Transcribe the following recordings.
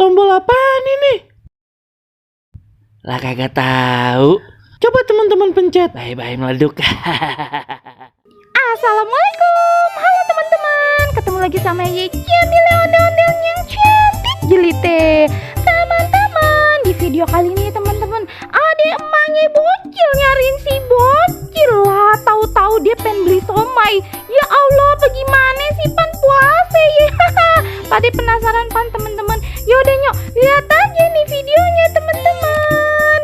tombol apaan ini? Lah kagak tahu. Coba teman-teman pencet. Bye-bye meleduk. Assalamualaikum, halo teman-teman. Ketemu lagi sama Jamila ondel-ondel yang cantik jelite. Teman-teman, di video kali ini teman-teman, adek emaknya bocil nyariin si bocil lah. Tahu-tahu dia pengen beli somai. Ya Allah, bagaimana sih pan puasa ya? Pada penasaran pan teman-teman? Yaudah nyok, lihat aja nih videonya teman-teman.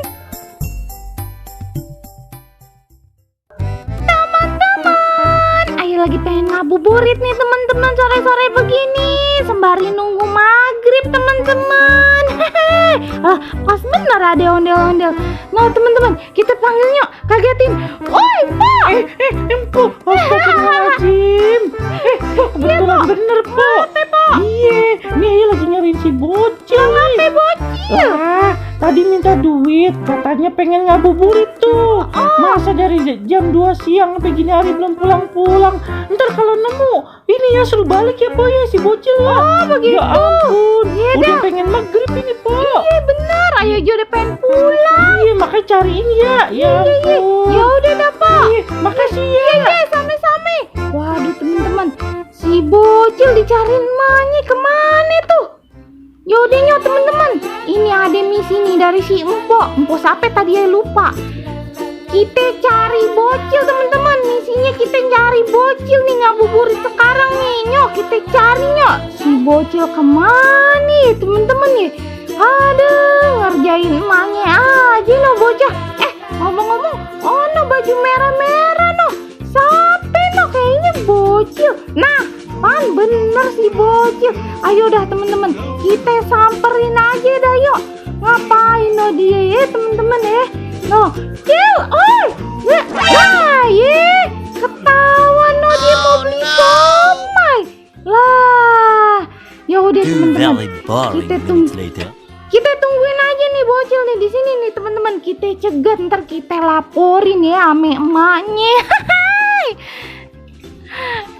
Lagi pengen ngabuburit nih teman-teman sore-sore begini sembari nunggu maghrib teman-teman. Pas bener ada ondel-ondel. Nah teman-teman, kita panggil yuk, kagetin. Oi Pak. Empuk, astagfirullahaladzim. Kebetulan bener Pak. Iya, ini Ayu lagi nyariin si bocil nih. Bocil. Tadi minta duit, katanya pengen ngabuburit tuh. Masa dari jam 2 siang sampai gini hari belum pulang-pulang. Ntar kalau nemu, ini ya suruh balik ya Pak ya si bocil ya. Oh begitu. Ya ampun, Ya, udah pengen maghrib ini Pak. Iya bener, Ayo aja udah pengen pulang. Iya makanya cariin ya. Ya ampun. Ya udah dah Pak. Iya, makasih ya. Iya same-same. Waduh teman-teman, si bocil dicariin emaknya kemana tuh? Yaudah nyok teman-teman, ini ada misi nih dari si Empo sampai tadi ya lupa. Kita cari bocil teman-teman, misinya kita cari bocil nih ngabuburit sekarang nih nyok. Kita cari nyok, si bocil kemana nih teman-teman ya? Aduh, ngerjain emaknya aja no bocah. Ngomong-ngomong, oh no baju merah-merah no, sampai no kayaknya bocil. Nah, pan bener si bocil. Ayo dah teman-teman, kita samperin aja dah yuk. Ngapain no dia ya teman-teman ya? No, Cil, oi, wah ye, ketahuan no dia mau beli somai. Lah, ya udah teman-teman, kita tungguin aja nih bocil nih di sini nih teman-teman. Kita cegat, ntar kita laporin ya ame emaknya.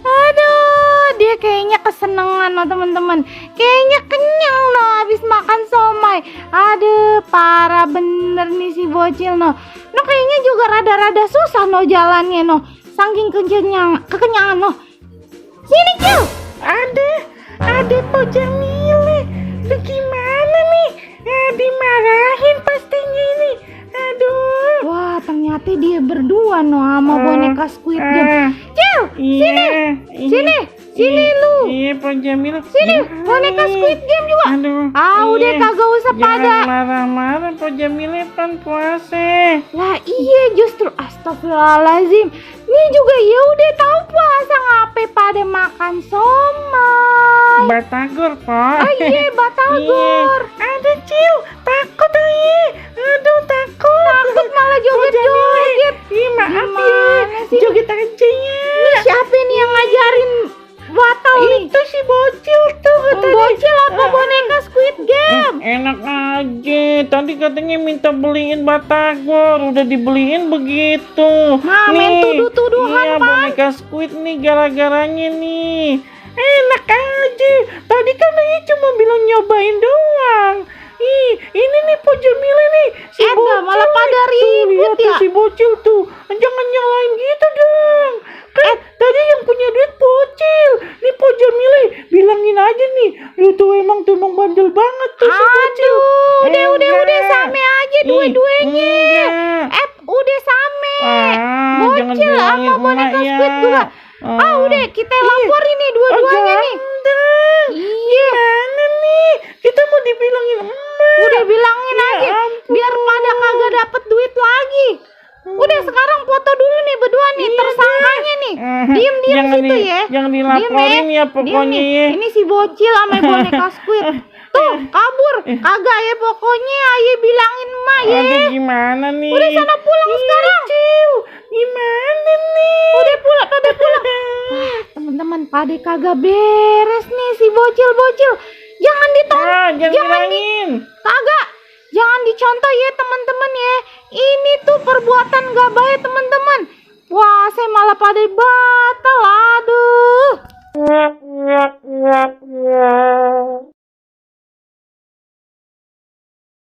Aduh, dia kayaknya kesenangan loh teman-teman. Kayaknya kenyang loh habis makan somai. Aduh, parah bener nih si bocil no. No kayaknya juga rada-rada susah no jalannya no. Saking kekenyangan no. Sini Cil. Ada Po Jamile. Lu gimana nih? Dimarahin pastinya ini. Aduh. Wah, ternyata dia berdua no sama boneka Squid Game. Cil, sini lu. Iya, Po Jamile. Sini, boneka Squid Game juga. Aduh. Udah kagak usah pada. Jangan marah-marah Po Jamile pan puasa. Lah iya justru astagfirullahaladzim. Ini juga ya udah tahu puasa ngapain pada makan somai. Batagor, Po. Iya, batagor. Ada Cil, takut aja. Aduh, takut Malah joget-joget. Iya, maaf Gimana ya. sih? Joget aja ya. Ini siapa nih yang ngajarin batal nih? Itu si bocil tuh katanya. Bocil apa boneka Squid Game? Enak aja. Tadi katanya minta beliin batagor, udah dibeliin begitu. Main tuduh-tuduhan, iya, Pan. boneka Squid nih gara-garanya nih. Enak aja. Tadi kan dia cuma bilang nyobain doang. Ini nih Po Jamile nih. Si bocil malah pada ribut lihat ya. Si bocil tuh. Jangan nyalain gitu dong. Kan tadi yang punya duit bocil. Nih Po Jamile, bilangin aja nih. Lu tuh emang bandel banget tuh si bocil. Udah same aja dua-duanya. Udah same. Jangan Bocil bilangin sama boneka emak ya. Squid juga. Udah kita laporin nih dua-duanya nih. Iya. Gimana nih? Kita mau dibilangin emak. Udah bilangin Ya aja ampun. biar pada kagak dapet duit lagi. Udah sekarang foto dulu nih berdua nih tersangkanya nih. Diem situ ya. Jangan dilaporin ya pokoknya ya. Ini si bocil sama boneka Squid. Tuh kabur. Kagak ya pokoknya ayo bilangin emak ya. Aduh gimana nih? Udah sana pulang sekarang. Gimana nih? Udah pulang. Wah, teman-teman pada kagak beres nih si bocil. Jangan ditonton. Jangan bilangin. Kagak. Jangan dicontoh ya teman-teman ya. Ini tuh perbuatan gak baik teman-teman. Wah, saya malah pada